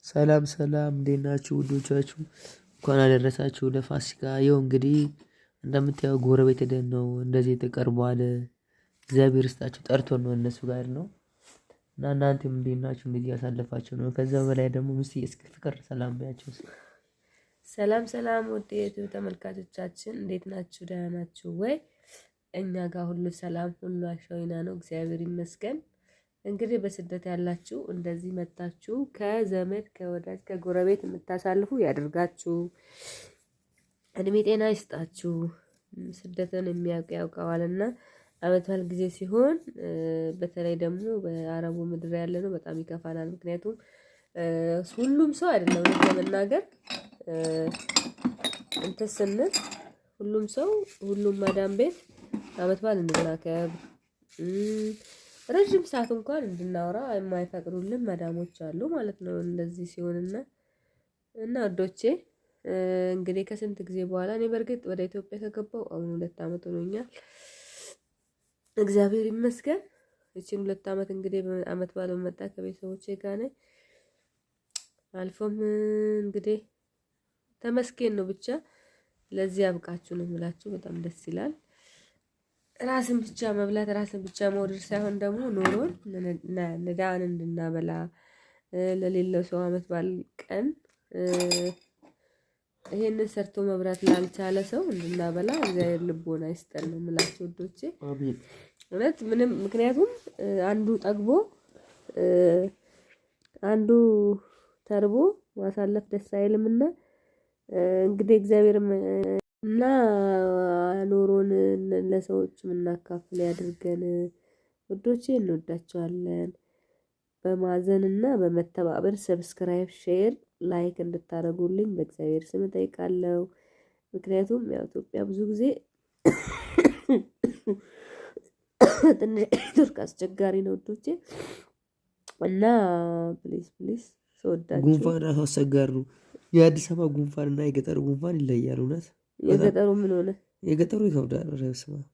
ሰላም ሰላም፣ እንዴት ናችሁ ውዶቻችሁ? እንኳን አደረሳችሁ ለፋሲካ። ይኸው እንግዲህ እንደምታየው ጎረቤት ሄደን ነው እንደዚህ ተቀርቧል። እግዚአብሔር ይስጣችሁ ጠርቶን ነው እነሱ ጋር ነው እና እናንተም እንዴት ናችሁ? እንዴት ያሳለፋችሁ ነው? ከዛ በላይ ደግሞ ምስቲ እስኪ ፍቅር ሰላም በያቸው። ሰላም ሰላም፣ ውድ የዩቲዩብ ተመልካቾቻችን እንዴት ናችሁ? ደህና ናችሁ ወይ? እኛ ጋር ሁሉ ሰላም፣ ሁሉ አሸወይና ነው፣ እግዚአብሔር ይመስገን። እንግዲህ በስደት ያላችሁ እንደዚህ መታችሁ ከዘመድ ከወዳጅ ከጎረቤት የምታሳልፉ ያደርጋችሁ፣ እድሜ ጤና ይስጣችሁ። ስደትን የሚያውቅ ያውቀዋልና አመት በዓል ጊዜ ሲሆን በተለይ ደግሞ በአረቡ ምድር ያለ ነው በጣም ይከፋናል። ምክንያቱም ሁሉም ሰው አይደለም እውነት ለመናገር እንትን ስንል ሁሉም ሰው ሁሉም ማዳም ቤት አመት በዓል እንድናከብር ረዥም ሰዓት እንኳን እንድናወራ የማይፈቅዱልን መዳሞች አሉ ማለት ነው። እንደዚህ ሲሆንና እና ወዶቼ እንግዲህ ከስንት ጊዜ በኋላ እኔ በእርግጥ ወደ ኢትዮጵያ ከገባው አሁን 2 አመት ሆኖኛል። እግዚአብሔር ይመስገን። እቺን 2 አመት እንግዲህ አመት በዓል በመጣ ከቤተሰቦቼ ጋር ነኝ። አልፎም እንግዲህ ተመስገን ነው ብቻ ለዚህ ያብቃችሁ ነው የምላችሁ። በጣም ደስ ይላል። ራስን ብቻ መብላት ራስን ብቻ መውደድ ሳይሆን ደግሞ ኖሮን ነዳን እንድናበላ ለሌለው ሰው አመት በዓል ቀን ይሄንን ሰርቶ መብራት ላልቻለ ሰው እንድናበላ እግዚአብሔር ልቦና ይስጠን ነው የምላቸው ውዶቼ። እውነት ምንም ምክንያቱም አንዱ ጠግቦ አንዱ ተርቦ ማሳለፍ ደስ አይልምና እንግዲህ እግዚአብሔር እና ኖሮን ለሰዎች የምናካፍል ያድርገን። ውዶቼ እንወዳቸዋለን። በማዘንና በመተባበር subscribe፣ share፣ like እንድታደርጉልኝ በእግዚአብሔር ስም እጠይቃለሁ። ምክንያቱም ያው ኢትዮጵያ ብዙ ጊዜ ትንሽ ቱርክ አስቸጋሪ ነው ውዶቼ እና please please ስወዳችሁ ጉንፋን ራሱ አስቸጋሪ ነው። የአዲስ አበባ ጉንፋን እና የገጠሩ ጉንፋን ይለያል። እውነት የገጠሩ ምን ሆነ? የገጠሩ ይከብዳል። ኧረ በስመ አብ።